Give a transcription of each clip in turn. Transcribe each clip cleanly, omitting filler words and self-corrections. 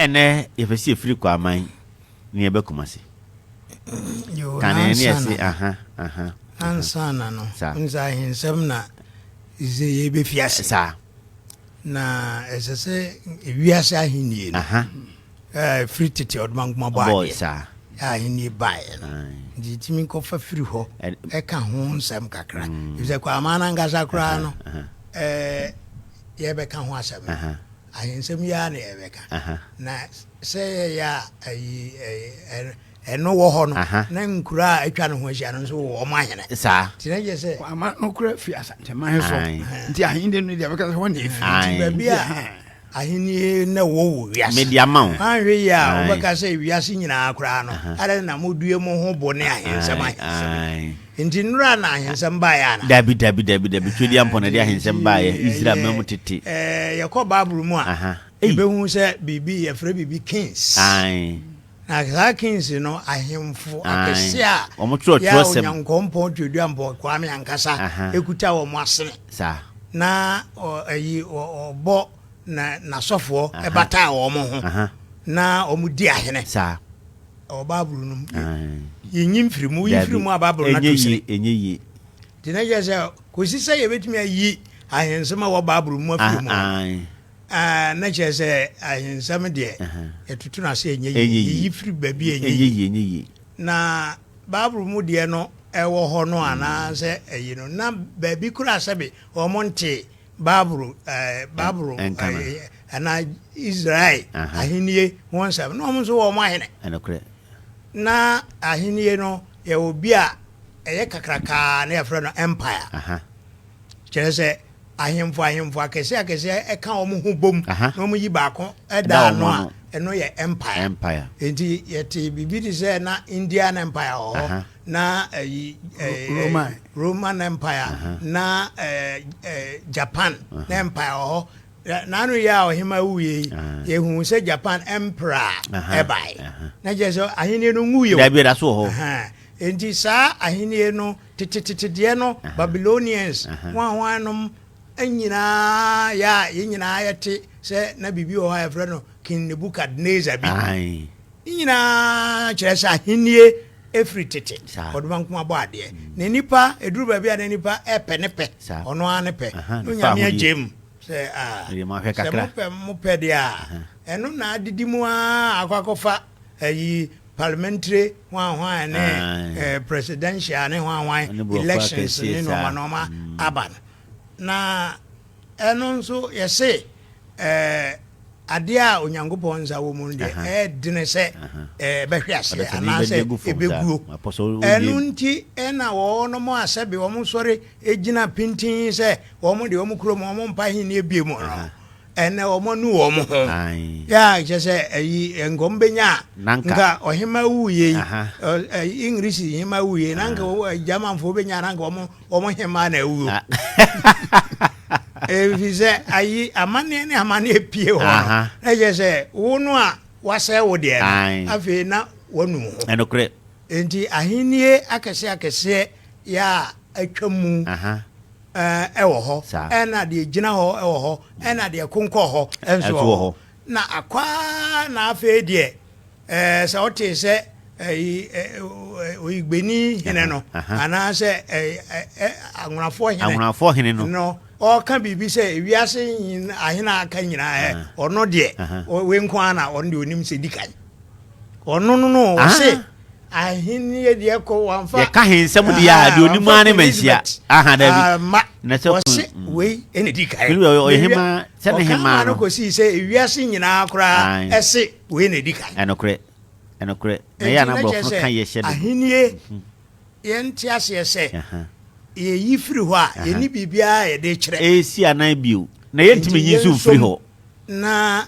Ɛnɛ yɛpɛ sɛ yɛfiri Kwaman na yɛba Kumasi. Yo, Kane ne nansa yɛse na aha aha ansa na no Saa. nsa ahensɛm na sɛ yɛbɛfi ase saa na ɛsɛ sɛ ewiase ahennie no aha firi tete ɔdomankoma bɔ bɔɔ adeɛ saa ahennie baeɛ no Aye. nti tumi kɔfa firi hɔ ɛka ho nsɛm kakra ɛfisɛ Kwaman no ankasa koraa no yɛbɛka ho asɛm no ahensɛm yi ara na yɛbɛka na sɛ yɛyɛ a ayi ɛno wɔ hɔ no na nkura a atwa ne ho ahyia no nso wɔ wɔn ahene saa nti na kyerɛ sɛ Kwama no kora fi Asanteman so nti ahenni no deɛ bɛka sɛ hɔ na ɛfiri. Nti baabi a ahenni na wɔ wɔ wiase mede ama wo anhwɛ yi a wobɛka sɛ wiase nyinaa koraa no adɛn na modue mo ho bo ne ahensɛm ahensɛm nti nnora na ahensɛm baeɛ ana? Dabi dabi dabi dabi, twɛdi ampɔ na ɛde ahensɛm baeɛ Israel ma mu tete. Yɛkɔ Bible mu a yɛbɛhu sɛ biribi yɛfrɛ biribi kings. Na saa kings no ahemfo akɛse a yɛ a Onyankopɔn Tweduampɔ Kwame ankasa ekuta wɔn asene. Na ɛyi ɔbɔ na n'asɔfoɔ ɛbataa wɔn ho na wɔn di ahene. Ɛwɔ Bible no mu. Yɛnyi mfiri mu, woyi firi mu a Bible no ato sini. Ɛnyɛ yie. Nti na kyerɛ sɛ kɔsi sɛ yɛbɛtumi ayi ahensɛm a wɔ Bible mu afiri mu no, na kyerɛ sɛ ahensɛm deɛ yɛtoto no ase ɛnyɛ yie. Yɛyi firi baabi a ɛnyɛ yie. Na Bible mu deɛ no ɛwɔ hɔ no anaasɛ ɛyi no na baabi koraa sɛbe wɔn nte Bible Bible anaa Israel ahennie ho nsɛm na wɔn nso wɔ wɔn ahene. Na ahennie no yɛwɔ bi a ɛyɛ kakrakaa na yɛfrɛ no empire. Kyerɛ sɛ ahemfo ahemfo akɛseɛ akɛseɛ ɛka wɔn ho bom na wɔn yi baako ɛda ano a ɛno yɛ empire. Nti yɛte biribi te sɛ na Indian empire wɔ hɔ na ɛyi Roman Roman empire na Japan na empire wɔ hɔ. N'ano yɛ a ɔhema wuiɛ yi yɛhu sɛ Japan emperor ɛbae na kyerɛ sɛ ahenni no nwuiɛ. Dabi, ɛda so wɔ hɔ. Nti saa ahenni no tetetete deɛ no Babylonians ho ahoanom nyinaa yɛ a yɛn nyinaa yɛte sɛ na biribi wɔ hɔ a yɛfrɛ no King Nebuchadnezzar bi. Ne nyinaa kyerɛ sɛ ahenni efiri tete ɔdoma nko abɔ adeɛ na nipa eduru baabi a na nipa ɛpɛ ne pɛ ɔno ara ne pɛ na Onyame agye mu sɛ aa sɛ mopɛ mopɛ deɛ a ɛno na adidi mu aa akɔ akɔfa ayi parliamentary hwanhwan ne presidential ne hwanhwan elections ne nneɛma nneɛma aba no. Na ɛno nso yɛse adeɛ a Onyankopɔn nsa wɔ mu no deɛ ɛyɛ dene sɛ ɛbɛhwe aseɛ anaasɛ ɛbɛguo. Ɛno nti ɛna wɔnom a sɛbe wɔn sɔre gyina pintin sɛ wɔn deɛ wɔn kurom wɔn mpa ahennie bie mu no, ɛnɛ wɔn anu wɔn ho. Yɛ a kyerɛ sɛ ɛyi nka wɔn bɛnya a nka ɔhema wuiɛ yi, English hema wuiɛ na nka Germanfoɔ bɛnya na nka wɔn wɔn hema na awuo. Ɛfiri sɛ ayi amanneɛ ne amanneɛ pie hɔ no na kyerɛ sɛ wo no a wasɛe wo deɛ no afei na wanu ho. Ɛnokorɛ. Nti ahennie akɛseɛ akɛseɛ yɛ a atwa mu ɛwɔ hɔ ɛna deɛ gyina hɔ ɛwɔ hɔ ɛna deɛ konkɔ hɔ ɛnso wɔ hɔ na akwaa na afei deɛ sɛ ɔte sɛ oyigbeni hene no anaasɛ anwonafoɔ hene no ɔka biribi sɛ ewiase ahene aka nyinaa ɔno deɛ wei nko ara na ɔno deɛ onim sɛ di kan ɔno no no ɔse ahenni deɛ kɔ wamfa yɛka hensɛm deɛ a deɛ onim ara ne manhyia aha dabi ma ɔse wei ɛna di kan ɔyɛ hema sɛ ne hema no kɔsii sɛ ewiase nyinaa koraa ɛse wei na di kan ɛnokorɛ ɛnokorɛ na yɛ anaborɔfo no ka yɛ hyɛ dodo ahennie yɛnte aseɛ sɛ yɛyi firi hɔ a yɛni biribiara yɛde kyerɛ ɛsi anan bio na yɛntumi nyi nso mfiri hɔ na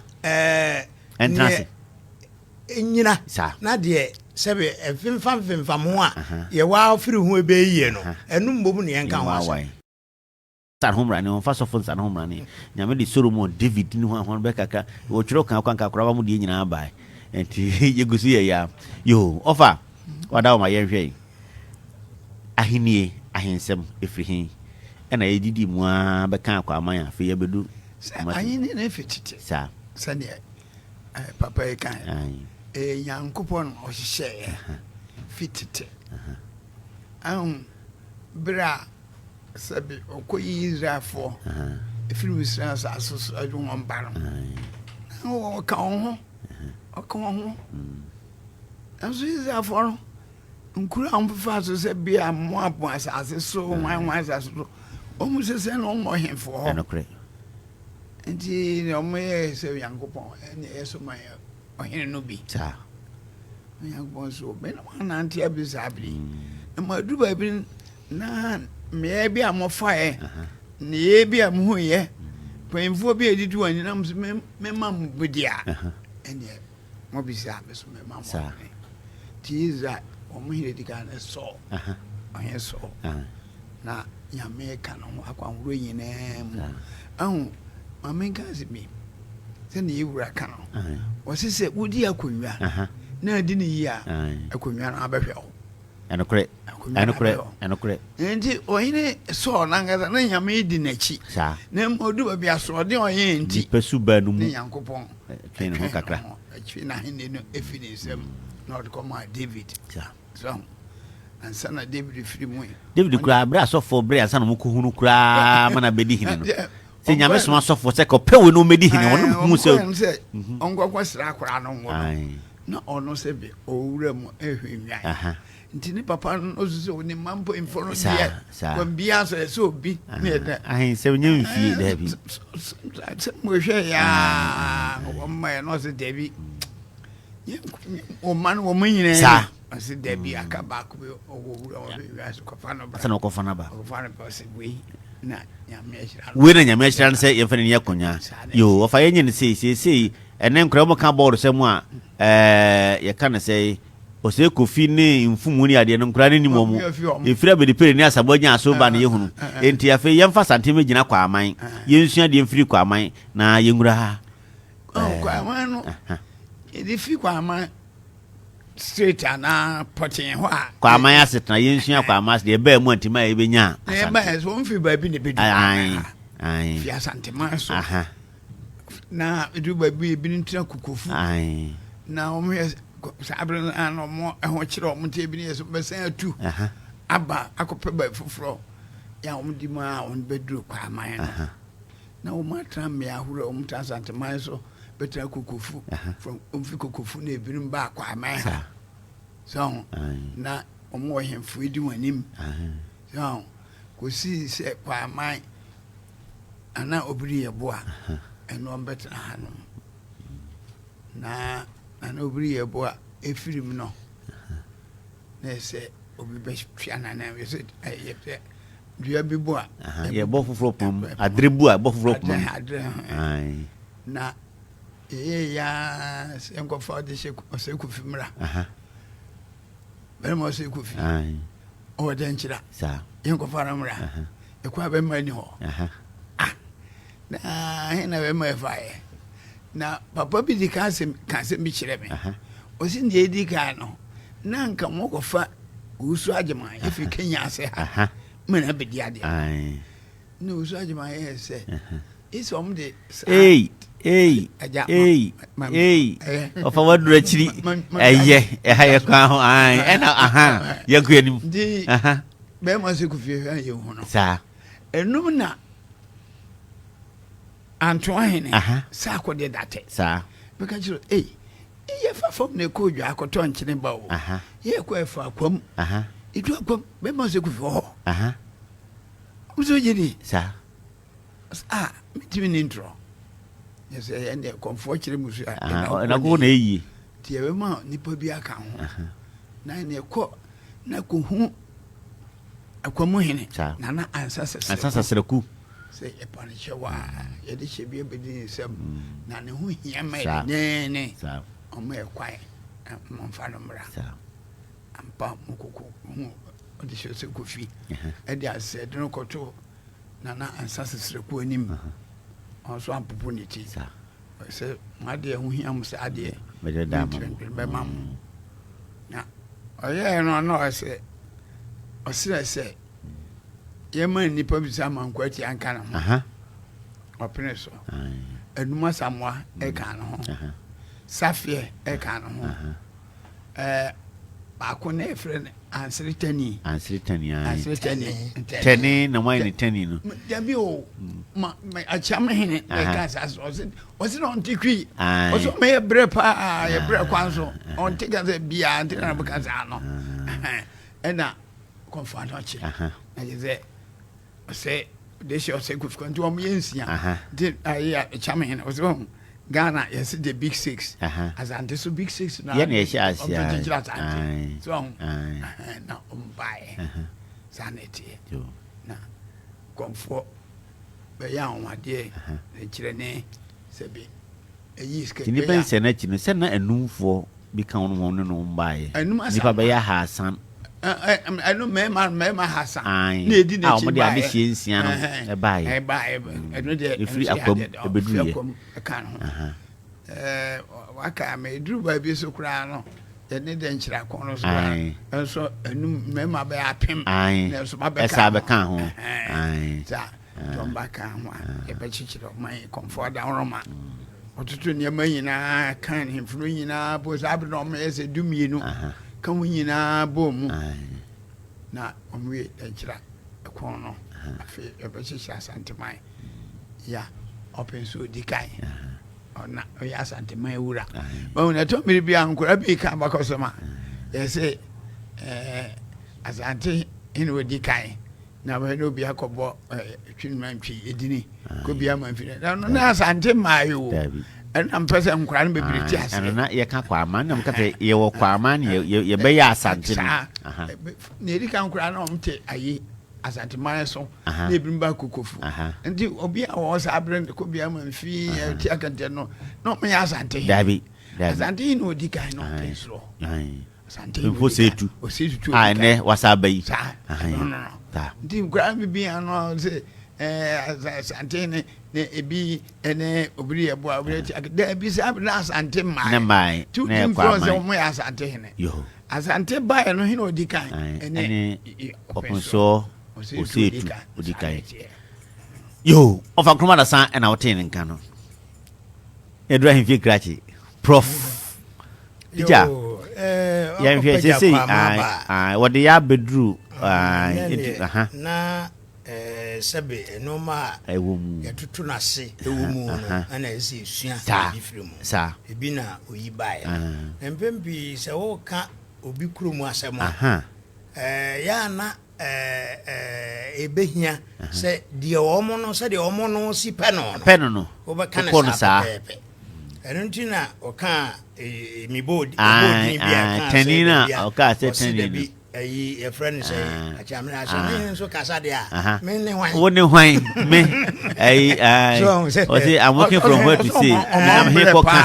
ɛntena ase nyina na deɛ sɛbe ɛfemfam femfam ho a yɛwɔ afiri ho ɛbɛyie no ɛno mmom ne yɛnka ho asɛm. Nsa ho mmrane, wɔmfa sɔfo nsa ho mmrane. Nyame de Solomon, David ne ho ahɔn bɛkaka. Wɔtwerɛ kan kwan kakora mu deɛ nyinaa bae. Nti yɛgu so yɛ ya. Yo, ɔfa, wada wo ma yɛnhwɛ yi. Ahennie, ahensɛm, ɛfiri he? Ɛna yɛdidi mu ara bɛka akɔ aman a afei yɛbɛdu. Sɛ ahennie no ɛfiri tete. Saa. Sɛdeɛ papa yi kan ɛyɛ Nyankopɔn na ɔhyehyɛeɛ fi tete. Ahu berɛ a sɛbe ɔkɔyi Israelfoɔ ɛfiri Misraim asase so ɛde wɔn ba no, na ɔka wɔn ho, ɔka wɔn ho. Nanso Israelfoɔ no, nkuro a wɔfefaa so sɛ bia Moab asase so, hwan hwan asase so, wɔn sɛ sɛ na wɔn wɔ hemfo hɔ. Nti na wɔyɛɛ sɛ Onyankopɔn ɛne ɛyɛ so ma yɛ ɔhene no bi. Saa. Onyankopɔn so me na wɔanante abiri saa bere yi. Na mo aduru baabi na mmeae bi a mofaeɛ, nneyɛɛ bi a mohuiɛ, mpanyimfoɔ bi a ɛdidi wɔn anim so mema mo bi deɛ a, ɛneɛ mobisa a me so mema mo ɔhene. Nti Israel wɔn hene di kan ne Saul, ɔhene Saul. Na Nyame ka ne ho akwanhorow nyinaa mu. Ahu, ma menka asɛm bi, sɛnea yɛn wura ka no, ɔse sɛ wodi akonnwa na adi no yie a, akonnwa no abɛhwɛ wo. Ɛnokorɛ, ɛnokorɛ, ɛnokorɛ. Nti ɔhene Saul nankasa na Nyame di n'akyi. Saa. Na mmom ɔdu baabi asoɔden ɔyɛɛ nti. Nipa su baa no mu. Ne Nyankopɔn twe ne ho kakra. Twe n'ahenni no efi ne nsam na ɔde kɔmaa David. Saa. So ansa na David firi mu yi. David koraa berɛ asɔfoɔ berɛ ansa na wɔkɔhu no koraa ma na bɛdi hene no. Sɛ Nyame soma asɔfoɔ sɛ kɔpɛ wei na ɔmmɛdi hene wɔn hu sɛ. sɛ ɔnkɔkɔ sra akwaraa no ngo no na ɔno sɛ bi ɔwura mu ɛhwɛ nnwan. Nti ne papa no nso sɛ ne mma mpanyinfoɔ no deɛ kwan biara so ɛsɛ obi ne ɛdɛ. Ahensɛm nyɛ mfie daabi. Sɛ mohwɛ yaa wɔn mma yɛ no ɔsɛ daabi. Wɔn mma no wɔn nyinaa saa. Ɔsɛ dabi aka baako bi ɔwɔ wura ɔhwɛ wiase kɔfa no bra. Sɛ na ɔkɔfa no aba. Ɔkɔfa no ba ɔsɛ wei na Nyame ahyira no. Wei na Nyame ahyira no sɛ yɛmfa no ni akonnwa. Yoo ɔfa yɛnyɛ no sei seesei ɛnɛ nkora wɔn ka bɔɔl sɛ mu a ɛɛ yɛka no sɛ ɔsɛ kofi ne mfumu ne adeɛ no nkora no nim wɔn efiri abedipere ne asabɔ nya aso ba na yɛhunu enti afei yɛmfa sante mɛgyina kwaman yɛnsua deɛ mfiri kwaman na yɛnwura ha. Kwaman no yɛde fi kwaman straight anaa pɔtee hɔ a. Kwaman asetena yɛnsua kwaman asetena yɛbaa mu antima a yɛbɛnya asante. Yɛbaa so wɔn firi baabi na ebedu kwaman ha. Fi asanteman so. Na edu baabi ebinom tena kokofu. Na wɔn yɛ saa abiri no na wɔn ho kyerɛ wɔn nti ebi yɛ so bɛsɛn atu aba akɔpɛ baabi foforɔ yɛ a wɔn di mu a wɔn bɛduru kwaman no. Na wɔatena mmea ahorow a wɔtena Asanteman so bɛtena Kokofu, from wɔfi Kokofu na ebinom baa Kwaman ha. So ho, na wɔn wɔ hemfo edi wɔn anim. So ho, kosii sɛ Kwaman ana obiri yɛ boa, ɛno wɔn bɛtena hanom. Na ana obiri yɛ boa efirim no, na ɛsɛ obi bɛtwea n'anan, yɛsɛ ɛyɛ sɛ dua bi bu a. Yɛbɔ foforɔ poma mu. Adere bu a yɛbɔ foforɔ poma mu. Adere na yɛyɛ yaa sɛ nkɔfa ɔde hyɛ ɔsɛ kofi mmra. Bɛrima ɔsɛ kofi. Ɔwɔ dɛ nkyira. Yɛnkɔfa no mmra. Ɛkɔ a bɛrima ni hɔ. Ah na he na bɛrima ɛfaeɛ. Na papa bi di ka asɛm ka asɛm bi kyerɛ me. Ɔsi deɛ edi kan no na nka mokɔfa Owusu Agyeman efi Kenya ase ha ma na bedi adeɛ. Na Owusu Agyeman yɛɛ sɛ esi wɔn de saa. Ei ei ei ei ɔfa waduru akyiri ɛyɛ ɛha yɛ kwan ho ae ɛna aha yɛnkɔ anim. Nti bɛrima sɛ kofi hwɛ yɛ hu no. Saa. Enum na. Antoa hene sɛ akɔdeɛ datɛ. Saa. Bɛka kyerɛ ei yɛfa fam na ɛkɔ odwa akɔtɔ nkyene ba o. Yɛkɔ ɛfa akwam. Ɛdu akwam bɛma sɛ kofi wɔ hɔ. Wo sɛ wogye di? Saa. Ah, metumi ni ntorɔ. Yɛ sɛ yɛn deɛ kɔmfoɔ kyerɛ mu so a. Ɛna na ɛyie. Nti yɛbɛma nipa bi aka ho. Na ɛne ɛkɔ na kɔhu Akwamu hene Nana Ansa Sɛsɛrɛku. Sɛ yɛpa no kyɛw a, yɛde hyɛ bi abɛdi ne nsam, na ne ho hia ma yɛ denneennen. Ɔma yɛ kwan na momfa no mmra. Ampa mokɔkɔ hu ɔde hyɛ sɛ Kofi ɛde asɛde no kɔto Nana Ansa Sɛsɛrɛku anim. Ɔno nso ampopo ne ti. Sɛ mo adeɛ ho hia mo saa deɛ, bɛma mo. Na ɔyɛɛ no na ɔsɛ ɔsrɛ sɛ yɛma nnipa bi sɛ amanko atia nka ne ho. Ɔpene so. Anum Asamoah ɛka ne ho. Safeɛ ɛka ne ho. Ɛɛ baako na yɛfrɛ no Ansere Tani. Ansere Tani ayi. Ansere Tani. Tani na wɔn ayɛ ne Tani no. Dabi o ma ma akyam hene na ɛka saa so ɔsi ɔsi na ɔnte twi. Ɔsi ɔmo yɛ brɛ paa yɛ brɛ kwan so ɔnte kasa bia nte na ɔbɛka saa no ɛna kɔnfa anɔkye na yɛ sɛ. Ɔsɛ de hyɛ ɔsɛ kofi nti wɔn yɛ nsia nti ayi ɛkyam hene ɔsɛ wɔn Ghana yɛsi the big six Asante so big six na yɛ na ɛhyɛ ase ɔmo kyekyere Asante so wɔn na wɔn baeɛ saa na ɛteɛ na kɔnfoɔ bɛyɛ ahomadeɛ nkyerɛ ne sɛbi ɛyi sika nti nipa nsɛ n'akyi no sɛ na anumfoɔ bi ka wɔn ho ne no baeɛ. Ɛnum asa. Nipa bɛyɛ ahaasan. Ɛno mmarima mmarima ahasa. Ae. Na edi A n'akyi wɔde baeɛ. adehyeɛ nsia no ɛbaeɛ. Ɛbaeɛ. Ɛno deɛ Ɛfiri ɛno Akwam deɛ ɛbɛduruiɛ. ɛfiri Akwam ɛka ne ho. Ɛɛ waka ama ɛduru baabi so koraa no yɛne dɛ nkyerɛko no so a nso ɛnum mmarima bɛyɛ apem. Ae. Na nso ba bɛka Ɛsa ho. bɛka ho. Ae. Saa nti wɔn ba ka ho a yɛbɛkyekyere ɔman yi kɔmfoɔ adaworoma. Ɔtoto nneɛma nyinaa ka ahemfo no nyinaa bɔ saa bere na wɔyɛ sɛ dumienu ka wɔn nyinaa bɔɔ mu na wɔwie dɛnkyerɛ ɛkɔn no afei yɛbɛhyehyɛ Asanteman ya ɔpɛ nso ɔdi kan ɔna ɔyɛ Asanteman wura wɔn na ɛtɔ mmiri bi a nkora bi ka abakɔsɛm a yɛsɛ ɛɛ Asante hene ɔdi kan na bɛyɛ na obi akɔbɔ twinima ntwi edini kɔ bi ama mfiri na no na asante mmaa yi o ɛna mpɛ sɛ nkora no bebree ti aseɛ ɛno na yɛka kwama na mka sɛ yɛwɔ kwama ne yɛbɛyɛ asante no na ɛdi ka nkora na ɔm te ayi asante man so na ebinom ba kokofu nti obi a wɔwɔ saa berɛ kɔ bi ama mfiri ti akɛntɛ no na ɔmo yɛ asante dabi asante yi na ɔdi kan na ɔpɛ soɔ Mpemfo Setu a ɛnɛ wasa aba yi. Saa no no nti nkwadaa bi bi ano sɛ ɛɛ asante ne ne ebi ɛne obiri yɛ boa obiri ti dɛ ebi sɛ na asante mmaa ne mmaa tu na ɛkɔ nfrɔ sɛ aman wɔn yɛ asante hene yo asante baeɛ no hene odi kan ɛne ɔpɔnsɔ osetu odi kan yo ɔfa nkrumah dasa ɛna wotee ne nka no. Yɛduru ahemfie krakye. Prof. Teacher. Yɛnhwɛ sesei wɔde yɛ abɛduru na sɛbe nneɛma a ɛwɔ mu yɛtoto no ase ɛwɔ mu no ɛna ɛsɛ yɛsua biribi firi mu. Ebi na oyi baeɛ. Na mpɛn pii sɛ woka obi kurom asɛm a ɛyɛ a na Ɛbɛhia sɛ deɛ wɔn no sɛdeɛ wɔn no si pɛ no no pɛ no no wobɛka wokɔ no no saa saa pɛpɛɛpɛ. Ɛno nti na ɔkaa mebɔ ɔbɔ din bi a ɛkaa sɛ tɛni na dabi a ɔkaa sɛ ɔse tɛni no dabi ayi yɛfrɛ no sɛ akyamena akyamena nso kasa deɛ a me ne hwan wo ne hwan me ayi ɔse I'm working from where to say menam he kɔka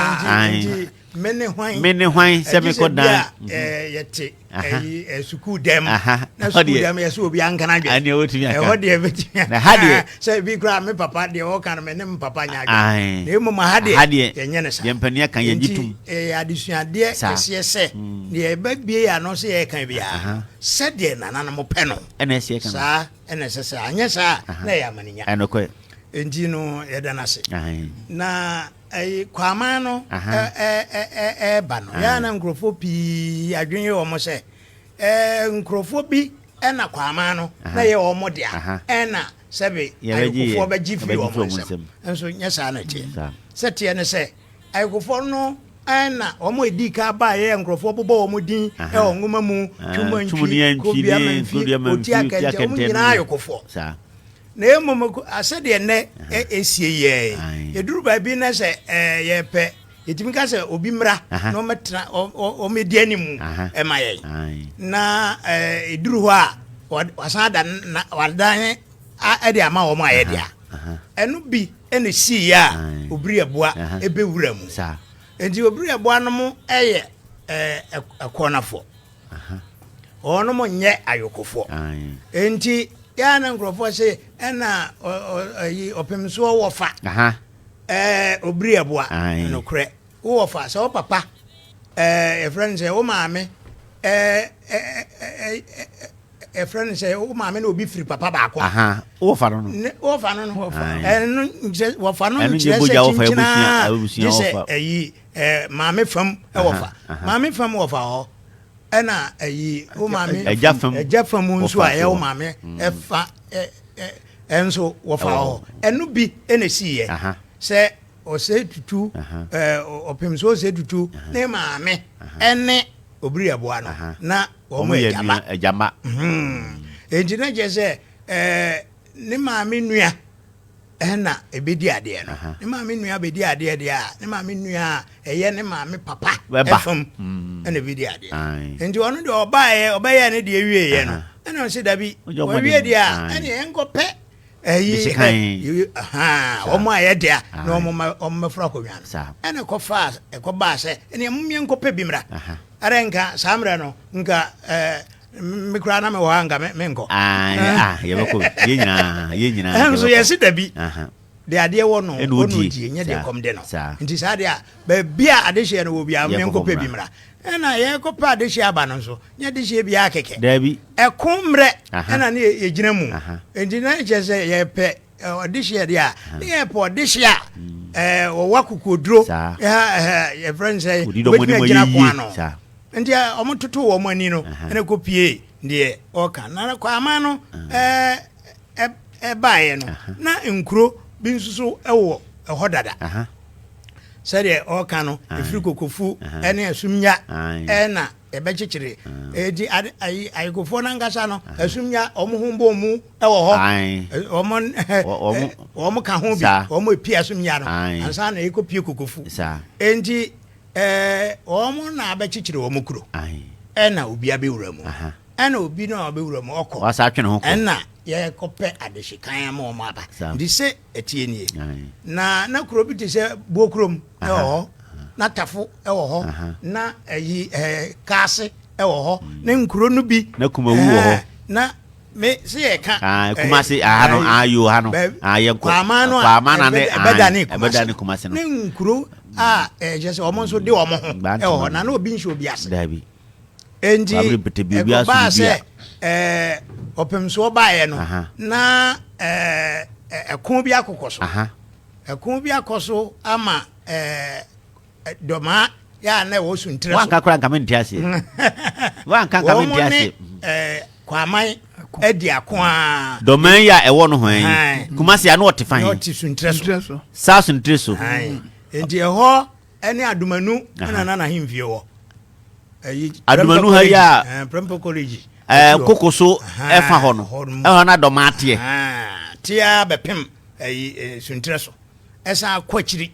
nti Me ne hwan? Me ne hwan sɛ mekɔ dan? Ɛgye sɛ bi a yɛte ɛyi sukuu dɛm. Na sukuu dɛm yɛ sɛ obi ankana dwɛ. Ɛne ɔtumi aka. Ɛhɔ deɛ bɛtumi aka. Na ha deɛ. Sɛ bi koraa me papa deɛ ɔka no me ne me papa nyɛ adwene. Na mmom ha deɛ yɛnyɛ no saa. Deɛ mpanin aka yɛgye tom. Nti ɛyɛ adesuadeɛ kɛseɛ sɛ deɛ ɛbɛbie yɛ ano sɛ yɛreka biara sɛdeɛ nananom pɛ no. Ɛna ɛsɛ yɛka no. Saa ɛna ɛsɛ sɛ anyɛ saa na ɛyɛ amanenya. Ɛnokorɛ. Nti no yɛda no ase. Na Ɛyi Kwaman no ɛɛba no, yɛa na nkurɔfoɔ pii adwene yɛ wɔn sɛ ɛɛ nkurɔfoɔ bi ɛna Kwaman no na ɛyɛ wɔn dea ɛna sɛbe ayokofoɔ bɛgye firi wɔn nsam. Nso nyɛ saa na ɛteɛ. Sɛ teɛ ne sɛ ayokofoɔ no ɛna wɔn edi kan baeɛ nkurɔfoɔ bobɔ wɔn din ɛwɔ nwoma mu, Twumantwi, Kobia Mamfi, Oti Akɛntɛ, wɔn nyinaa ayokofoɔ. Na mmom sɛdeɛ nnɛ ɛsie yɛɛ, ɛduru baabi na sɛ yɛpɛ, yɛtumi ka sɛ obi mmra na ɔmmɛtena, ɔmmɛdi anim ɛma yɛn. Na ɛduru hɔ a, wasan ada na wadan ɛde ama wɔn a yɛde a. Ɛno bi ɛna ɛsiiɛ a obiri ɛboa ɛbɛwura mu. Nti obiri ɛboa no mo ɛyɛ ɛkɔɔnafoɔ. Wɔnom nyɛ ayokofoɔ. Enti yɛa na nkurɔfoɔ se ɛna ayi ɔpemsoɔ wɔ fa ɛɛ obiri ɛboa. Nokorɛ wowɔ fa sɛ wo papa ɛɛ yɛfrɛ no sɛ wo maame ɛɛ ɛɛ. yɛfrɛ no sɛ wo maame na obi firi papa baako a. Aha, wɔfa no no. Ne wɔfa no no. Ɛno nkyerɛ wɔfa no Ɛno nkyerɛ nyɛ sɛ bogya wɔfa, kyinkyinaa abusua gye sɛ wɔfa. ɛyi maame fam wɔfa. Maame fam wɔfa hɔ ɛna ɛyi wo maame Agya fam agya fam nso wɔfa a ɛyɛ wo so. maame ɛfa ɛnso wɔfa hɔ. Ɛno bi ɛna esiiɛ sɛ Osei Tutu ɔpem so Osei Tutu ne maame ɛne Obiri Yeboah no na wɔn yɛ agyama. Agyama. Enti na kyerɛ sɛ ne maame nua ɛna ebedi adeɛ no. Ne maame nua bedi adeɛ deɛ a, ne maame nua a ɛyɛ ne maame papa ɛfam ɛna ebedi adeɛ. Enti ɔno deɛ ɔbaeɛ ɔbɛyɛ ne deɛ wieɛ no ɛna ɔse dabi wɔwie deɛ a ɛne yɛnkɔpɛ ɛyi wɔn a yɛ dea na wɔn ma wɔn mɛforo akonnwa no ɛna ɛkɔfaa ɛkɔbaa sɛ ɛnna ɛmu yɛn nkɔpɛ bi mmra ɛdɛ nka saa mmerɛ no nka ɛɛ me koraa na mewɔ ha nka me nkɔ. yɛbɛkɔ yɛn nyinaa yɛn nyinaa. Ɛnso yɛsi dabi de adeɛ wɔ no ɔno odie nyɛ deɛ kɔm de no nti saa deɛ a baabi a adehyeɛ no wɔ biara yɛnkɔpɛ bi mmra ɛna yɛkɔpɛ adehyeɛ aba no nso nyɛ adehyeɛ biara kɛkɛ. Daabi. Ɛko mmerɛ ɛna ne yɛgyina mu nti na kyerɛ sɛ yɛpɛ ɔdehyeɛ deɛ a ne yɛpɛ ɔdehyeɛ a mm. wɔwɔ akokoduro yɛfrɛ no sɛ wobɛtumi agyina ko ano nti ɔmo toto wɔn ani no ɛna kɔpie deɛ ɔka na kwaama no ɛbaeɛ no na nkuro bi nso so wɔ ɛhɔ dada sɛdeɛ ɔka no ɛfiri kokofu ɛne asumnya ɛna ɛbɛkyekyere ɛti ayi ayikofoɔ no ankasa no asumnya wɔn ho bɔ mu ɛwɔ hɔ wɔn wɔn ka ho bi wɔn epi asumnya no ansa na ɛkɔ pie kokofu ɛnti ɛɛ wɔn na abɛkyekyere wɔn kuro ɛna obi abɛwura mu. Ɛna obi no a ɔbɛwura mu ɔkɔ. Wasa atwe ne ho kɔ. Ɛna yɛkɔpɛ adehyekan ama wɔn aba. Nti se ɛteɛ nie. Na na kuro bi te sɛ Buokurom ɛwɔ hɔ, na Tafo ɛwɔ hɔ, na ɛyi ɛɛ Kaase ɛwɔ hɔ, ne nkuro no bi. Na Kumawu wɔ hɔ. Na me se yɛ ka. Ah, Kumasi aha no, ah yo ha no. Ah yɛnkɔ. Kwaman no a Kwaman na ne ɛbɛda ne Kumasi. Ɛbɛda ne Kumasi no. Ne nkuro a ɛkyɛ sɛ wɔn nso de wɔn ho ɛwɔ hɔ na na obi nhyɛ obi ase. Dabi. Enti ɛkɔbaa sɛ ɔpemsoɔ baeɛ no, na ɛko bi akokɔ so. Ɛko bi akɔ so ama dɔmaa yɛ a na ɛwɔ suntirɛ so. Wanka koraa nka mente aseɛ. Wanka nka mente aseɛ. Wɔn ne Kwaman adi ako a. Dɔmaa yi a ɛwɔ no hɔn yi. Kumasi a na ɔte fan. Na ɔte suntirɛ so. Saa suntirɛ so. Enti ɛhɔ ɛne Adomanu ɛna na n'ahemfie wɔ. Ɛyi Adomanu ha yi a ɛɛ Prempeh College. Ɛɛ koko so ɛfa hɔ no ɛhɔ na dɔm ateɛ. Teɛ bɛpem ɛyi suntirɛ so ɛsan akɔ akyiri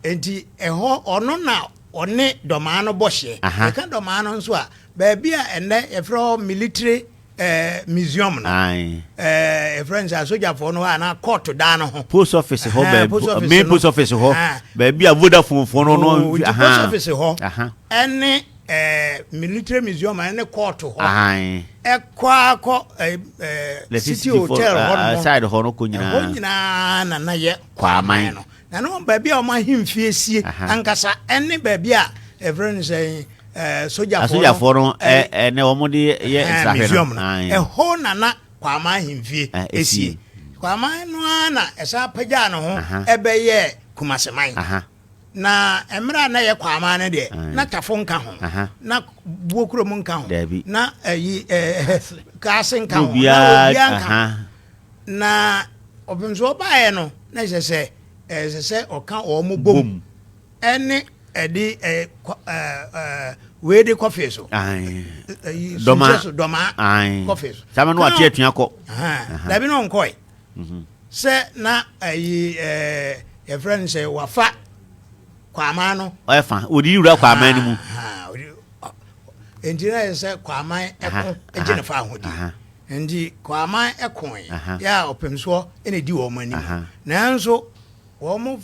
nti ɛhɔ ɔno na ɔne dɔmaa no bɔ hyeɛ. Ɛka dɔmaa no nso a baabi a ɛnɛ yɛfrɛ hɔ military Eh, museum no. Eh, yɛfrɛ no sɛ asogyafoɔ no hɔ anaa court dan no ho. Post office hɔ baabi, main post office hɔ, baabi a Vodafone foɔ no no. Oh, nti post office hɔ ɛne eh, military museum ɛne court hɔ. Ɛkɔ akɔ eh, eh, city hotel hɔ no. Side hɔ no kɔ nyinaa. Ɛhɔ nyinaa na na yɛ kwaman no. Na no baabi a wɔn ahemfie sie ankasa ɛne baabi a ɛfrɛ no sɛ ɛɛ sogyafoɔ no asogyafoɔ no ɛɛ na wɔn de yɛ nsrahwɛ no museum no ɛhɔ na na Kwama ahemfie esie Kwama no ara na ɛsan pagyaa ne ho ɛbɛyɛ Kumaseman na mmerɛ a na yɛ Kwama no deɛ na Tafo nka ho na Buokurom nka ho na ɛyi ɛɛ Kaase nka ho na obiara nka ho na ɔpem so ɔbaeɛ no na ɛsɛ sɛ ɛsɛ sɛ ɔka wɔn bom ɛne ɛde ɛ kɔ ɛ ɛ wei de kɔfee so. Dɔma so dɔma kɔfee so. Sábà no wate atua kɔ. Dabi na ɔnkɔe. Mhm. Sɛ na ɛyi ɛɛ yɛfrɛ no sɛ wafa kwaman no. Ɔyɛ odi wura kwaman no mu. Nti na yɛ sɛ kwaman ɛko gye ne fa ahodi. Nti kwaman ɛkoe yɛ a ɔpemsoɔ ɛna edi wɔn anim. Nanso wɔn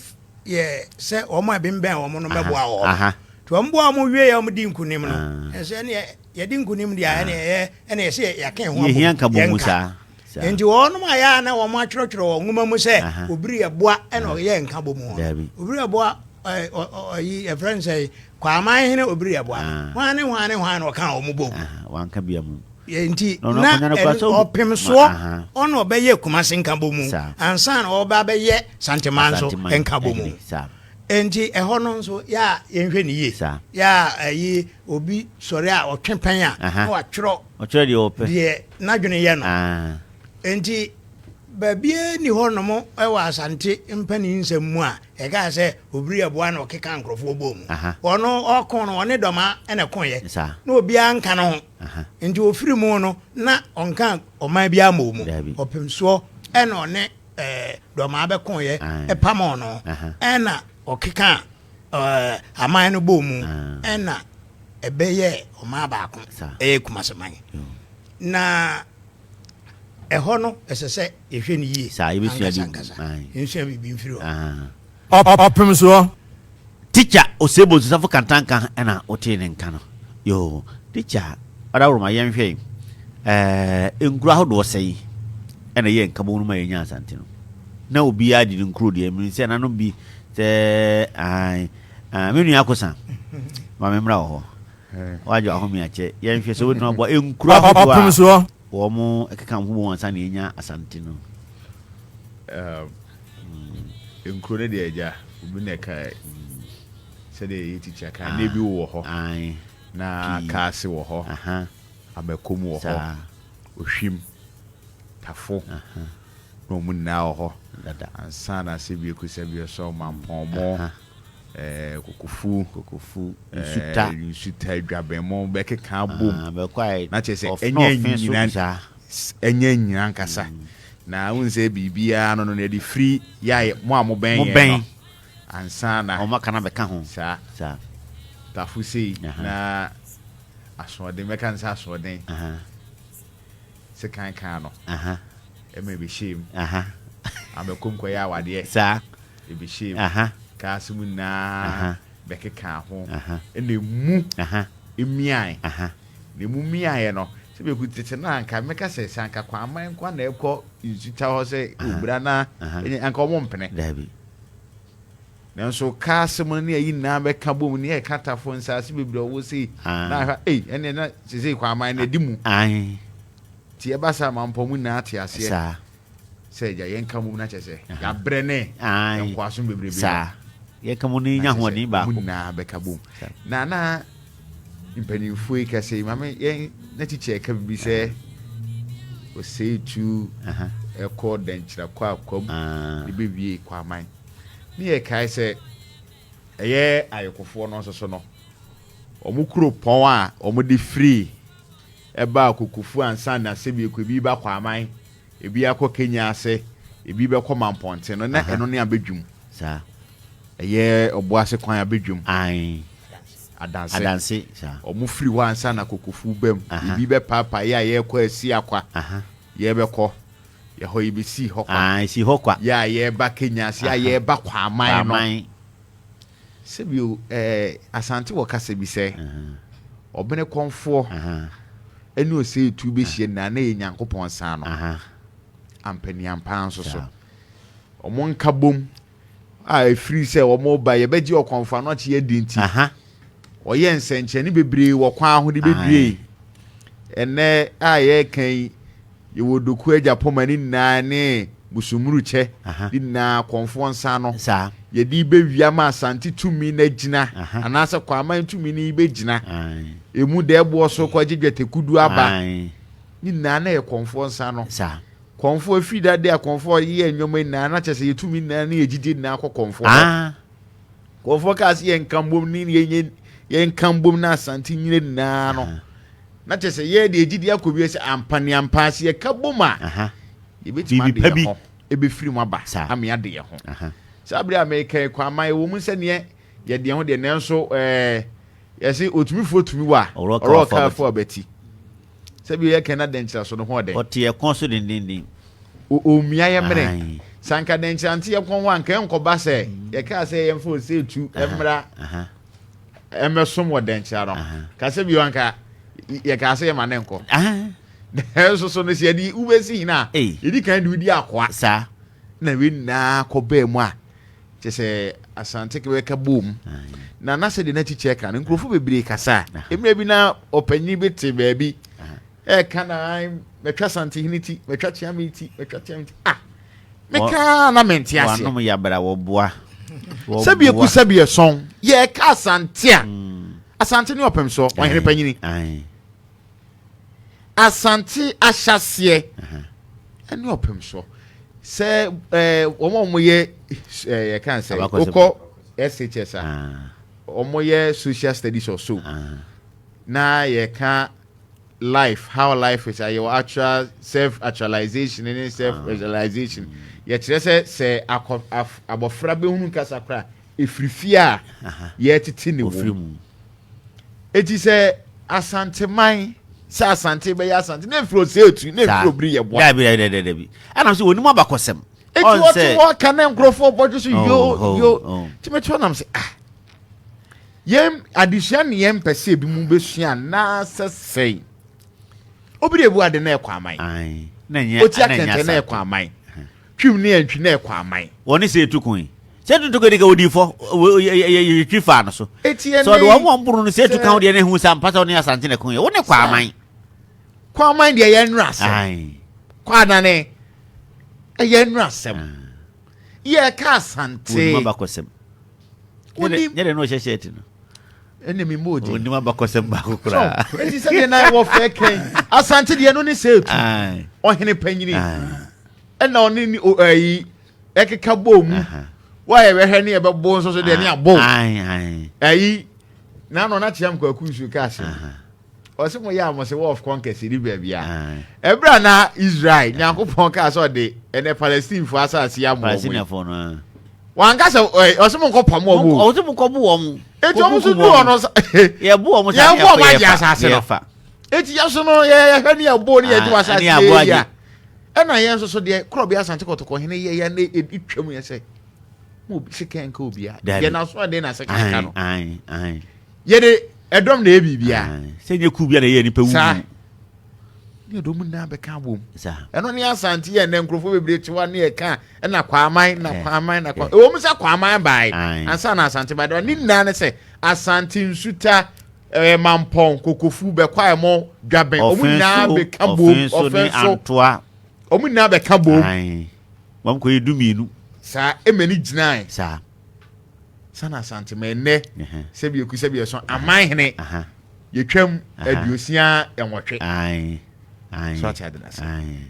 yɛ sɛ wɔn a ɛbɛnbɛn wɔn no bɛboa wɔn. Nti wɔn boa wɔn wie yɛ wɔn di nkunim no. Ɛsɛ ɛne yɛdi nkunim deɛ ɛne ɛyɛ ɛne yɛsɛ yɛaka ho abom yɛnka. Nti wɔn a yɛ a na wɔn atwerɛtwerɛ wɔn nwoma mu sɛ obiri yɛ boa ɛna ɔyɛ nka bɔ mu hɔ. Obiri yɛ boa ɛyi yɛfrɛ no sɛ Kwaman hene obiri yɛ boa. Hwan ne hwan ne hwan na ɔka wɔn bom. Wanka bia mu. Nti na ɔpem soɔ ɔna ɔbɛyɛ Kumase nkabɔ mu ansa na ɔba abɛyɛ Santeman nso nkabɔ mu. Nti ɛhɔ no nso yɛ a yɛnhwɛ ne yie. Yɛ a ɛyi obi sɔre a ɔtwe pɛn a na watwerɛ deɛ n'adwene yɛ no. Nti baabiara nni hɔnom wɔ Asante mpanin nsɛm mu a ɛkaa sɛ Obiri Yeboah na ɔkeka nkurɔfoɔ bɔɔ mu. Ɔno ɔko no, ɔne Dɔmaa na ɛkoeɛ. Na obiara nka ne ho. Nti ɔfiri mu no, na ɔnka ɔman biara mmɔɔ mu. Ɔpemsoɔ ɛna ɔne Dɔmaa bɛkoeɛ pamoo no. Ɛna ɔkeka aman no bɔɔ mu. Ɛna ɛbɛyɛɛ ɔman baako, ɛyɛ Kumaseman. Na ɛhɔ no ɛsɛ sɛ yɛhwɛ no yie Saa, yɛbɛsua ankasa bi. ankasa. Ae. Yɛnsua biribi mfiri hɔ. Aha. Ɔpem soɔ. Tikya Osei Bonsu Kantanka ɛna wotee ne nka no. Yoo, tikya Ɔdawuroma yɛnhwɛ yi, ɛɛ nkuro ahodoɔ sɛn ɛna ɛyɛ nkabom no ma yɛnya Asante no? Na obiara de ne nkuro deɛ, menim sɛ nanom bi sɛ ae, ah, me nua Akosa, ma me mmra wɔ hɔ. Wagye wahome akyɛ. Yɛnhwɛ sɛ wobɛtumi aboa nkuro ahodoɔ Ɔpem a soɔ. wɔn ɛkeka wɔn ho bom ansa na yɛnya Asante no. Nkuro no deɛ agya obi na ɛka sɛdeɛ yɛ tikya ka na ebi wɔ hɔ Ae. na Pii. Kaase wɔ hɔ, Amakom wɔ hɔ, Ohwim, Tafo na wɔn nyinaa wɔ hɔ Dada. Ansa na sɛ bi ekusa bi ɔsɔ Mampɔnmɔ, Kokofu, Kokofu, Nsuta, Nsuta, Dwabɛnmɔ bɛkeka abom Ah, bɛkɔ ayɛ na kyerɛ sɛ ɔf na ɛnyɛ ɔfe so nyina bi saa. Ɛnyɛ nyina nkasa na wohu sɛ biribiara no no yɛde firi yɛ a mo a mobɛn Mo yɛn bɛn. No ansa na Ɔmo aka na bɛka ho. Saa. Saa. Tafo sei na asoɔden mɛka no sɛ asoɔden sekan kaa no ɛma ɛbɛhyɛɛ mu amɛkɔm kɔyɛ awadeɛ ɛbɛhyɛɛ mu kaa ase mu nyinaa bɛkekaa ho ɛna ɛmu ɛmiae na ɛmu miaeɛ no sɛ bɛku tete no anka mɛka sɛ sɛ anka Kwaman nkwa na ɛkɔ Nsuta hɔ sɛ obira na ɛnyɛ anka ɔmo mpene. Daabi. Nanso kaa asɛm no ne ayi nyinaa bɛka bom ne ɛka Tafo nsaase bebree a ɔwɔ sei na ahwɛ ei ɛneɛ na sesei Kwaman no adi mu. Nti ɛba saa Mampɔn mu nyinaa te aseɛ sɛ agya yɛnka mmom na kyerɛ sɛ yɛabrɛ ne nkoasom bebrebe no. Saa. Yɛnka mu no nya Na kyerɛ sɛ ahoɔden ɔmo baako. nyinaa bɛka bom. Na na mpanimfoɔ yi kasa yi maame yɛn na tikya ɛka biribi sɛ Osei tu ɛkɔ Dɛnkyerɛ kɔ Akwam de bɛwie Kwaman. Ne yɛkae sɛ ɛyɛ ayekofoɔ no nso so no wɔn kuropɔn a wɔde firi ɛbaa Kokofu ansa na sɛbi ɛkɔ ebi ba Kwaman, ebi akɔ Kenya ase, ebi bɛkɔ Mampɔnten no na ɛno ne Abɛdwum. Saa. Ɛyɛ Ɔboase kwan Abɛdwum. Ae. Adanse. Adanse, saa. Wɔn firi hɔ ansa na Kokofu bam. Ebi bɛpaapae yɛ a yɛrekɔ Asiakwa. Yɛrebɛkɔ. Yɛhɔ yɛbɛsii hɔ kwa. Ae, si hɔ kwa. Yɛ a yɛreba Kenya ase, yɛ a yɛreba Kwaman no. Kwaman. Sɛbio, ɛɛ, Asante wɔ kasa bi sɛ, Ɔbene kɔmfoɔ ɛne Osei-Tuo bɛhyia nyinaa na ɛyɛ Nyankopɔn nsa ano. Ampaniampaa nso so. Wɔn nkabom a ɛfiri sɛ wɔn ba yɛbɛgye ɔkɔmfoɔ ano akye adi nti, ɔyɛ nsɛnkyerɛnne bebree wɔ kwan ho de bɛdue. Ɛnnɛ a yɛreka yi, yɛwɔ Doku Agyapong ne nyinaa ne Busumurukyɛ ne nyinaa kɔmfoɔ nsa ano. Yɛde bɛwia ma Asante tumi no agyina anaasɛ Kwaman tumi no bɛgyina. Ɛmu dɛɛboɔ so kɔgye dwetɛkudu aba. Ne nyinaa na yɛ kɔmfoɔ nsa ano. Kɔmfoɔ afiri dade a kɔmfoɔ yɛ nneɛma nyinaa na kyerɛ sɛ yɛtumi nyinaa ne yɛgyidie nyinaa kɔ kɔmfoɔ hɔ. Kɔmfoɔ kaa sɛ yɛnka mbom ne yɛnyɛ yɛnka mbom na Asante nyina nyinaa no. Na kyerɛ sɛ yɛ deɛ gyidie akɔ wie sɛ ampa ne ampa sɛ yɛka bom a yɛbɛtumi ade yɛn ho ɛbɛfiri mu aba ama yɛade yɛn ho. Saa bere a meka yi Kwaman ɛwɔ mu sɛ neɛ yɛde yɛn ho deɛ nanso ɛɛ yɛse otumifoɔ tumi wɔ a ɔrɔ ɔkaafo abati. Sɛ bi yɛ kɛn na dɛnkyerɛ so no ho ɔdɛn. Ɔte yɛ kɔn so dendenden. Ɔmia yɛ mene. Sɛ anka dɛnkyerɛ ante yɛ kɔn ho anka ɛnkɔba sɛ yɛkaa sɛ yɛmfa Osei-Tuo mmra ɛmɛsom wɔ dɛnkyerɛ no. Ka sɛ bio anka yɛkaa sɛ yɛma ne nkɔ. Nanso so no sɛ yɛde wobɛsi hene a yɛdi kan de wodi akoa. Saa. Na wei nyinaa kɔbaa mu a kyɛ sɛ Asante bɛka bom. Na na sɛdeɛ na tikya ka no nkurɔfoɔ bebree kasa a mmerɛ bi na ɔpanyin bi te baabi. Ɛka na mɛtwa Santehene ti, mɛtwa Kyeame ti, mɛtwa Kyeame ti. Ah, meka na mente aseɛ. Wɔanom yabra wɔboa. Sɛbi eku sɛbi ɛsɔn. Yɛka Asante a, Asante ne ɔpem soɔ, ɔhene panyini. Asante ahyɛaseɛ ɛne ɔpem soɔ. Sɛ ɛɛ wɔn a wɔyɛ ɛɛ yɛka sɛ wokɔ SHS a, wɔyɛ social studies or so. Na yɛka life how life is ayɛ actual self actualization ne self realization yɛkyerɛ sɛ sɛ akɔ af abɔfra bɛhunu kasa koraa ɛfiri fie a yɛtete ne wɔ mu eti sɛ asanteman sɛ asante bɛyɛ asante na efiri ose etu na efiri obiri yɛ boa. Dabi dabi dabi dabi ɛna sɛ onim abakɔsɛm. Eti wɔte hɔ ka na nkurɔfoɔ bɔdwe so yo yo tìmɛtì hɔ nam sɛ ah. Yɛn adesua ne yɛn mpɛ sɛ ebi mu bɛsua anaasɛ sɛn. Obi de ebu ade na ɛkɔ aman. Oti akɛntɛn na ɛkɔ aman. Twim ne antwi na ɛkɔ aman. Wɔne sɛ etu ko yi. Sɛ etu ntokwa di ka odi fɔ yɛtwi faa no so. Eti ɛnɛ sɛ ɔde wɔn wɔn boro no sɛ etu ka ho deɛ na ehu sɛ ampa sɛ ɔne Asante na ɛko yɛ. Wo ne kɔ aman. Kɔ aman deɛ yɛn nnura asɛm. Kɔ anane ɛyɛ nnura asɛm. Yɛka Asante. Wɔnim abakɔsɛm. Wonim. Nyɛ dɛ na ɔhyɛ shirt no. Ɛna mi mbɔ odi. Onim abakɔsɛm baako koraa. So eti sɛ deɛ na wɔ fɛ kɛn. Asante deɛ no ne sɛ etu. Ɔhene panyini. Ɛna ɔne ni ɛyi ɛkeka bɔ mu. Wa yɛ bɛhwɛ ne yɛ bɛ bɔ nso so deɛ ne abɔ. Ɛyi n'ano na kyerɛ mu kwaku nsuo kaa sɛ. Ɔse mo yɛ a mo se war of conquest ni baabi a. Ɛberɛ a na Israel Nyankopɔn kaa sɛ ɔde ɛnɛ Palestinefoɔ asase ama wɔn yi. Palestiniafoɔ no a. Wanka sɛ ɛ ɔse mo nkɔ pam wɔn o. Ɔse mo nkɔ bo wɔn. Eti wɔn nso du hɔ no. Yɛ bo wɔn sa. Yɛ bo wɔn agye asase no. Eti yɛ so no yɛ yɛhwɛ ne yɛ bo ne yɛ gye wɔ asase yɛ yɛ. Ɛna yɛn nso so deɛ korɔ bi Asante Kɔtɔkɔ hene yɛ yɛ ne etwa mu yɛ sɛ mo sekan nka obiara. Yɛ n'aso aden na sekan ka no. Yɛde ɛdɔm na ɛyɛ biribiara. Sɛ nyɛ kuw bi na ɛyɛ nipa wuwu. Saa. Ne ɛdɔm nyinaa bɛka abom. Saa. Ɛno ne Asante yɛ nnɛ nkurɔfoɔ bebree te hɔ a ne yɛka ɛna Kwaman na Kwaman na Kwaman. Ɛwɔ mu sɛ Kwaman bae ansa na Asante bae. Ne nyinaa ne sɛ Asante Nsuta ɛɛ Mampɔn Kokofu Bɛkwaɛmɔ Dwaben wɔn nyinaa bɛka bom. Ɔfɛnso ne Antoa. Wɔn nyinaa bɛka bom. Wɔn kɔ yɛ 12. Saa ɛmɛ ne gyinae. Saa. Sana Asante ma ɛnnɛ sɛbi eku sɛbi ɛso aman hene yɛtwam 68. So ate ade nase.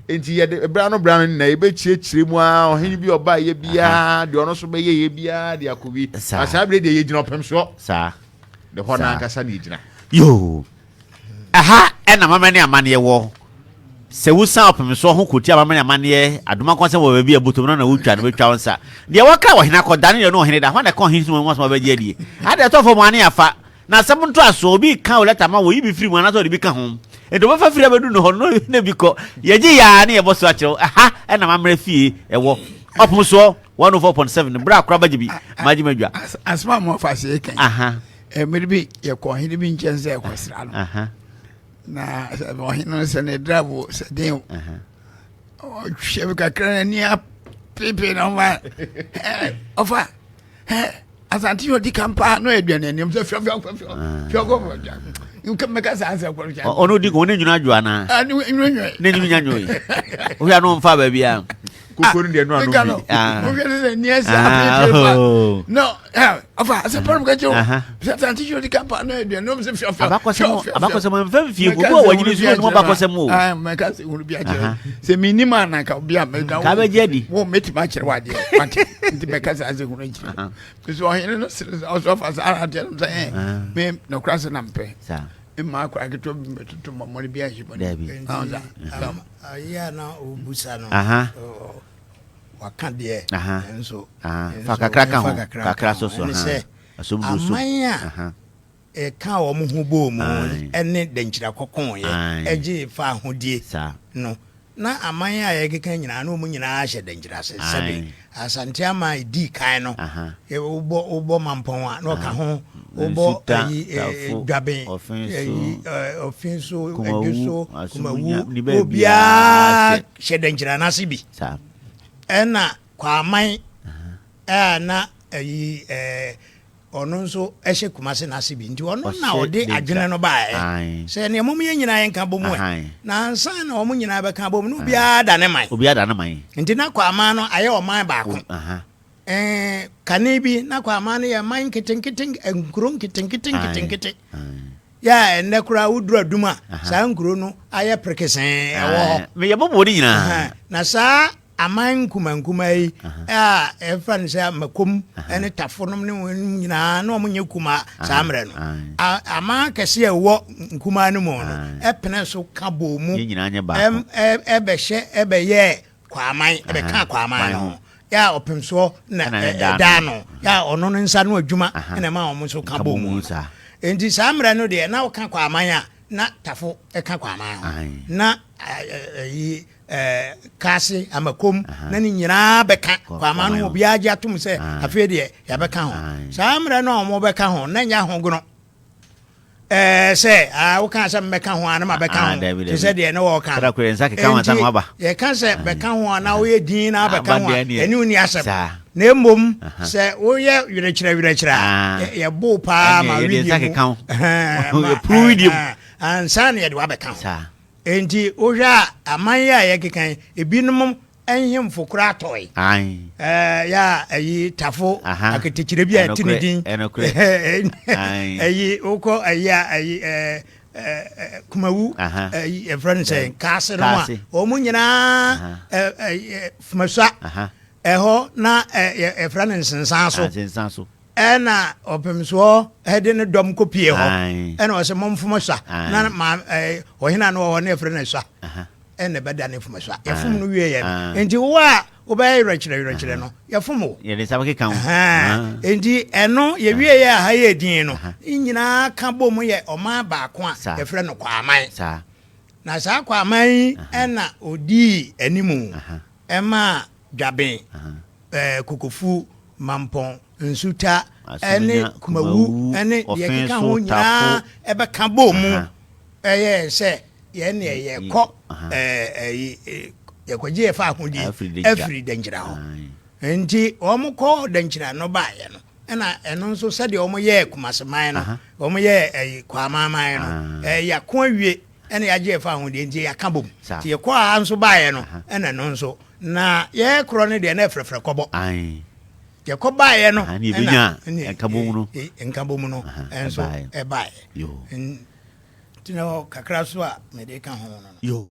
Enti yɛde bra no bra no nyinaa yɛbɛkyerɛkyerɛ mu a ɔhene bi ɔba yɛ biara deɛ ɔno nso bɛyɛ yɛ biara de akɔ bi. Na saa bere deɛ yɛgyina ɔpem soɔ. Saa. De hɔ no ankasa na yɛgyina. Yoo. Ɛha na amammerɛ ne amanneɛ wɔ. Sɛ wosian ɔpemsoɔ ho kɔtia amammerɛ ne amanneɛ adomankɔnsɛm wɔ baabi a botom no na wotwa no bɛtwa wo nsa. Deɛ wɔka ɔhene akɔda ne deɛ ɔne ɔhene da, hwan na ɛka ɔhene sum ho asɛm a ɔbɛgye adie? Adeɛ ɛtɔ fam a ne afa. Na asɛm ntoasoɔ, obi reka wo lɛta ma wo, yi bi firi mu anaasɛ ɔde bi ka ho. Enti ɔbɛfa firi abɛdu ne hɔ no na bi kɔ. Yɛgye yɛ ara ne yɛbɔ so akyerɛ wo. Ɛha na amammerɛ fie wɔ. Ɔpemsoɔ, 104.7, berɛ a koraba gye bi, magye madwa. Asɛm a moafa ase reka yi, mmere bi yɛkɔ ɔhene bi nkyɛn sɛ yɛkɔsra no. Na ɔhene no sɛ ne drabo sɛ den ɔhwɛ me kakra n'ani apeepee na ɔma ɔfa asante yɛ ɔdi kan paa na ɔyɛ aduane anim sɛ fiɔ fiɔ fiɔ fiɔ kɔ fɔ mɛka saa nsɛm kɔrɔ kyɛn. Ɔno di kan ɔne nwunu adwo anaa. Ɛne nwunu nwɛ. Ne nwunu nya nwoe. Wohwɛ ano nfa baabi a. Koko no deɛ no ano bi. Wohwɛ ne sɛ nea sɛ apeepee pa. No ɔfa asɛ pɔrɔ mu kɛkyɛ o. Sɛ asante yɛ ɔdi kan paa na ɔyɛ aduane anim sɛ fiɔ fiɔ. Abakɔsɛm abakɔsɛm nfa nfie obi wɔ wɔnyini nso ɔnum abakɔsɛm o. Mɛka sɛ hunu bi akyerɛ sɛ menim a nanka obi a mɛda wo. Ka bɛgye adi. Wo mɛtumi akyerɛ wo adeɛ wate nti mɛka sɛ asɛ hunu akyerɛ. Nso ɔhene no sere sɛ ɔsɛ ɔfa saa adeɛ no sɛ ɛ me nɔkora sɛ na mpɛ. Mma akora ketewa bi mɛtoto mmɔmmɔne bi ahye bɔne. Ayi a na ɔbusa no waka deɛ nso fa kakra ka ho kakra so so ɛne sɛ aman a ɛka wɔn ho bɔɔ mu ɛne dɛnkyira kɔkɔɔyɛ ɛgye fa ahodie no na aman a yɛkeka nyinaa na wɔn nyinaa hyɛ dɛnkyira ase sɛbe Asante aman a ɛdii kan no wobɔ wobɔ Mampɔn a na ɔka ho wobɔ ayi Dwaben ayi Ɔfenso Adwoso Kumawu obiara hyɛ dɛnkyira no ase bi ɛna Kwaman a na ayi ɛɛ. ɔno nso hyɛ Kumase no ase bi nti ɔno na Ɔhyɛ ɔde Denkyira. adwene no baeɛ Ae. sɛ neɛ mom yɛn nyinaa yɛnka bɔ mu ɛ. Ahan. Na ansa na wɔn nyinaa bɛka bɔ mu no obiara da ne man. Obiara da ne man. Nti na Kwaman no ayɛ ɔman baako. Aha. Ɛɛ, kane bi na Kwaman no yɛ man nketenkete, nkuro nketenkete Ae. nketenkete. Ae. Yɛ a ɛnnɛ koraa woduru Adum a, saa nkuro no ayɛ perekesee ɛwɔ hɔ. Ae. Meyɛ bɔbɔ ne nyinaa. Aha. Na saa aman nkumankumaa yi a ɛfa no sɛ Makom ne Tafo nom ne wɔn nyinaa na wɔn nyɛ kumaa saa mmerɛ no. Aman akɛse a ɛwɔ nkumaa no mu no ɛpene so ka bɔɔ mu Yɛn nyinaa nyɛ baako. ɛbɛhyɛ ɛbɛyɛɛ Kwaman, ɛbɛkaa Kwaman no ho. Yɛ a ɔpemsoɔ na ɛdaa no, yɛ a ɔno no nsa no adwuma na ɛma wɔn nso ka bɔɔ mu no. Enti saa mmerɛ no deɛ na woka Kwaman a na Tafo ka Kwaman ho. Na ɛyi Kaase, Amakom na ne nyinaa bɛka Kwaman no ho. Obiara gye atom sɛ afei deɛ yɛabɛka ho. Saa mmerɛ no a wɔbɛka ho na ɛnyɛ ahogono. Ɛɛ sɛ woka sɛ mmɛka ho a na mabɛka ho te sɛ deɛ ne wɔka no. Enti yɛka sɛ bɛka ho a na woyɛ din na abɛka ho a ɛne wo ni asɛm. Na mmom sɛ woyɛ werɛkyerɛ werɛkyerɛ a yɛbo paa ma wedeɛ mu ansa na yɛde wabɛka ho. Enti wohwɛ a aman yi a yɛkeka yi, ebinom nhemfo koraa tɔe. Ae. Ɛɛ yɛ a ɛyi tafo Aha. aketekyerɛ bi a ɛte ne Ɛnokorɛ, din. ɛnokorɛ. Ae. Ɛyi wokɔ ɛyi a ɛyi ɛɛ ɛɛ Kumawu Aha. ɛyi yɛfrɛ no sɛ Kaase no a Kaase. wɔn nyinaa Aha. ɛɛ ɛyi Fumasua Aha. ɛhɔ na ɛɛ yɛ- yɛfrɛ no Nsensan so. Ah, Nsensan so. Ɛna ɔpemsoɔ de ne dɔm kɔpie hɔ. Ɛna ɔsɛ momfom sua. Na ma ɔhene a na ɔwɔ hɔ no yɛfrɛ no Asua. Ɛna ɛbɛda ne fom sua. Yɛfom no wie yɛ no. Nti wo a wobɛyɛ yerɛkyerɛ yerɛkyerɛ no, yɛfom wo. Yɛde nsa bɛkeka wo. Nti ɛno yɛwie yɛ a ha yɛ din no, ne nyinaa ka bom yɛ ɔman baako a yɛfrɛ no Kwaaman. Na saa Kwaaman yi ɛna ɔdii animu ɛmaa Dwaben, Kokofu, Mampɔn, Nsuta ne Kumawu ne deɛ ɛkeka ho nyinaa bɛka bɔɔ mu yɛɛ sɛ yɛn deɛ yɛkɔ yɛkɔgye yɛfa ahodie afiri Dankyira hɔ. Nti wɔn kɔ Dankyira no baeɛ no, ɛna ɛno nso sɛdeɛ wɔn yɛɛ Kumaseman no, wɔn yɛɛ Kwamaman no, yɛako awie ɛna yɛagye yɛfa ahodie nti yɛaka bom. Nti yɛkɔ ha nso baeɛ no, ɛna ɛno nso na yɛkorɔ no deɛ na ɛfrɛfrɛ kɔbɔ. Yɛkɔ baeɛ no ɛna nkabom no nkabom no nso ɛbaeɛ. Nti na kakra so a mede ka ho no.